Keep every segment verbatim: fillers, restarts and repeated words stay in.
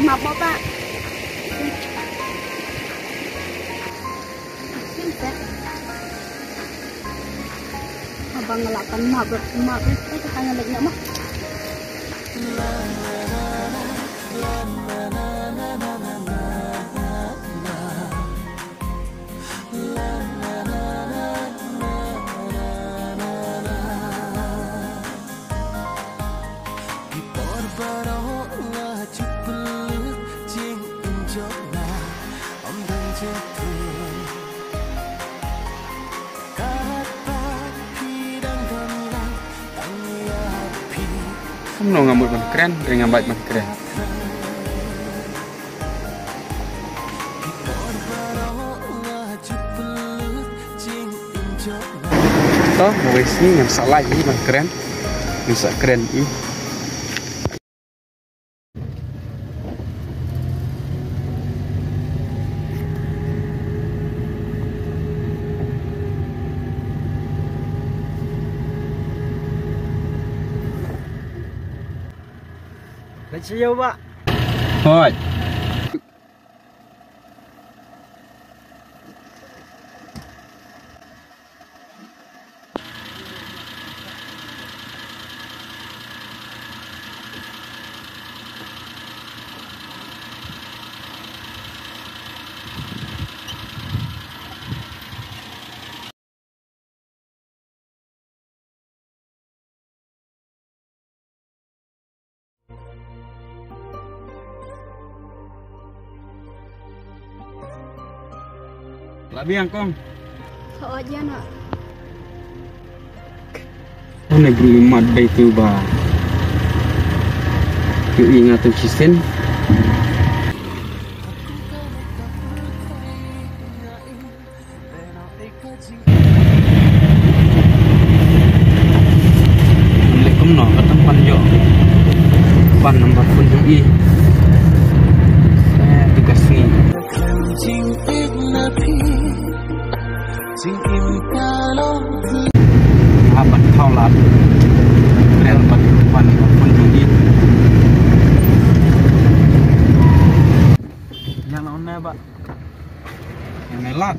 Map mo, Pa? Abang ngelak pan map, map, kita ngelak nak mah. Kumno nga mut ban kren, hynrei ngam bait ban kren. To, mawei sngi ngan sa lait hi ban kren. Ngan sa kren hi. Leit sha ïew, Bah. Hooid. Lah biang kong. Hooid ïa na. Une bru mat dei tu ba. Ïohi nga tu shisien. Leh kumno, kata pan ïoh. Pan number phone jong i. Eh, tugas ni. Haban thau lad. Kren pan, pan number phone jong i. Ïa na one ba. Ïa na lad.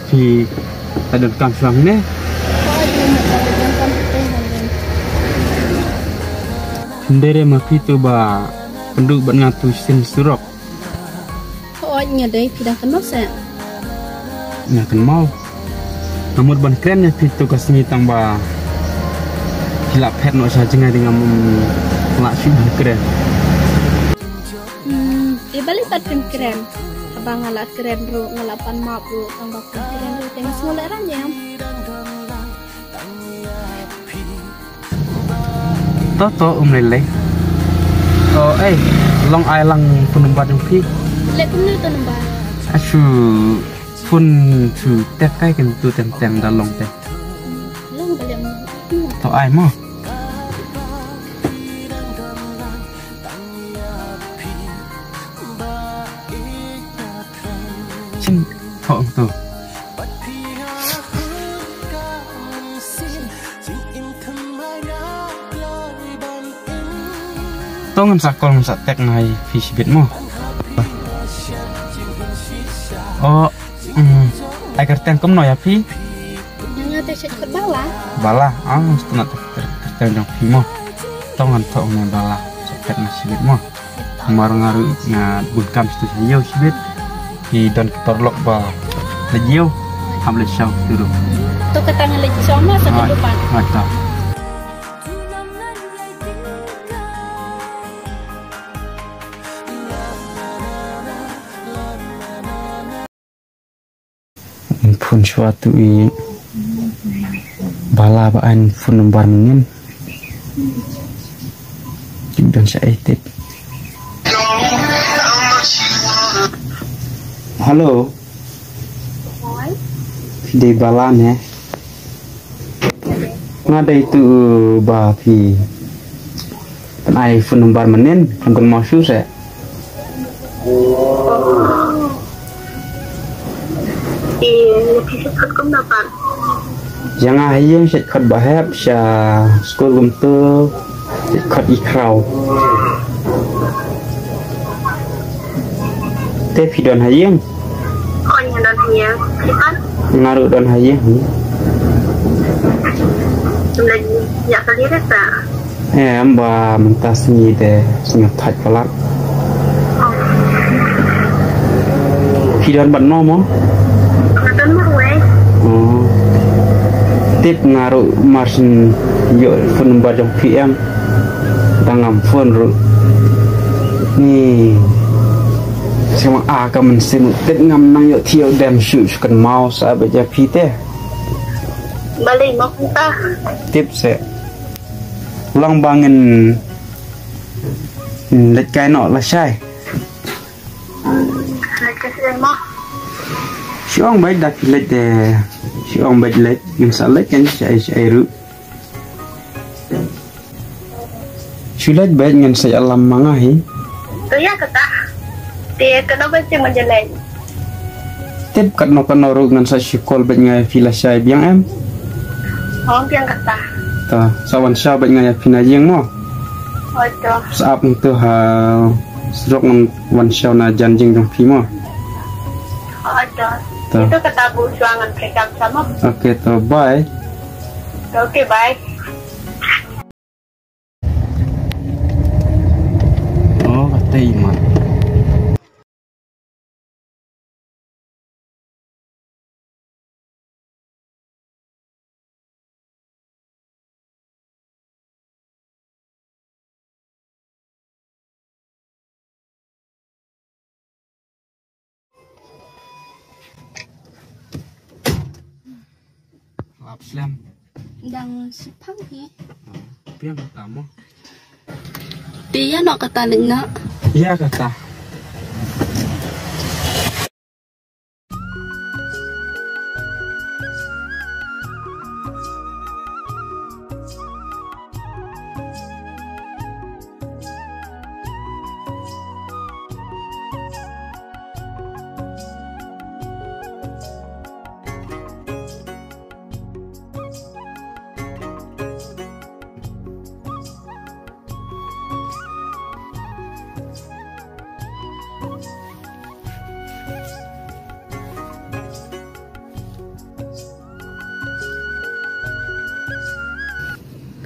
Phi la don kam shuwa ne? Hynrei ma phi to ba pynduh bad nga to shisien surok. Hooid, nga dei, phi dang kynmaw seh? Nga kynmaw. Nga mut ban kren ïa phi to ka sngi tang ba phi la phet noh sha jngai, dei ngam lah shuh ban kren. Hmm, te balei pat phim kren? Haba nga la kren ruh, nga la pan map ruh, tang ba phim kren ruh te nga sngewlehrain ïa me. To to, um lei lei. To, eh, long ai lang phone number jong phi. Leh kumno to number? Nga shu phone shu text kai, kan to tem tem da long te. Long ba leh mo. To ai mo. Chin, to to. To ngan sa call, ngan sa text nga ïa phi shibit mo. Oh, mm, ai kyrteng kumno ïa phi? Nga te shet khot Bala. Bala, ah, ngan sa tnat kyrteng jong phi mo. To ngan thoh ne Bala, sa text nga shibit mo. Namar nga ruh nga bun kam sha ïew shibit. Ki don ki paralok ba leit ïew. Hap leit shaw tu ruh. To kata nga leit shaw ma sa kynduh pat. Hooid to. Shuwa tu i bala ba ai phone number mynnin. Ki don sha ai tip. Hello. Phi dei bala ne? Nga dei tu ba phi ai phone number mynnin, kum kan mau shu se. Ïa nga ha ïing shet khot ba hep, sha skul kumtu shet khot i khraw. Te phi don ha ïing? Nga ruh don ha ïing. Em ba mynta sngi te sngi thait palat. Phi don bad no mo? Tip nga ruh mar syn ïoh phone number jong phi em. Tang ngam phone ruh. Ni. Sema a ka mynsiem tip ngam nang ïoh thiah dem shu shu kan mau sa ba ja phi te. Balei mo kumta? Tip se. Lang ba ngin leit kai noh lashai. Leit kai lashai mo. Shu ong beit da phi leit de. Shu ong beit leit ngin sa leit kan shai shai ruh. Shu leit beit ngan sa ïalam ma nga hi. To ïa kata. Te kano beit te ngan leit. Tip katno katno ruh ngan sa shu call beit nga ïa phi lashai biang em. Ong biang kata. To sa wan shaw beit nga ïa phi na ïing mo. Hooid to. Sa ap ngan tu ha surok ngan wan shaw na jan jing jong phi mo. Hooid to. To. Ito kata bu shuwa ngan prekam sa mo. Okay to bye. To okay bye. Oh, katei mat. Lap slem. Dang shipang hi. Biang kata mo. Te ïa noh kata leit noh. Ïa kata.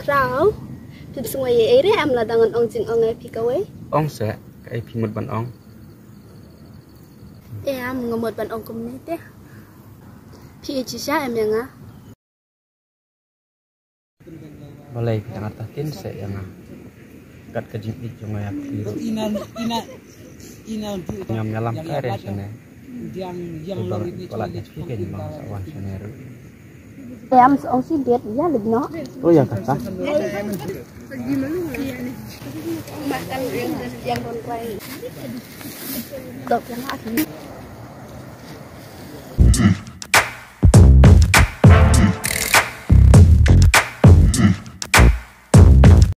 Khraw, phi sngewbha ïa ei re em lada ngan ong jingong ïa phi kawei? Ong se, kaei phi mut ban ong? Em, nga mut ban ong kumne te. Phi ïeit shisha em ïa nga? Balei phi tang artatien seh ïa nga? Kat ka jingïeit jong nga ïa phi ruh. Ngam ïalam kai re shane. Te ba nga kwah leit ïa phi kein ba nga sa wan shane ruh. Em, sa ong shi biet ïa leit noh. Oh ïa kata.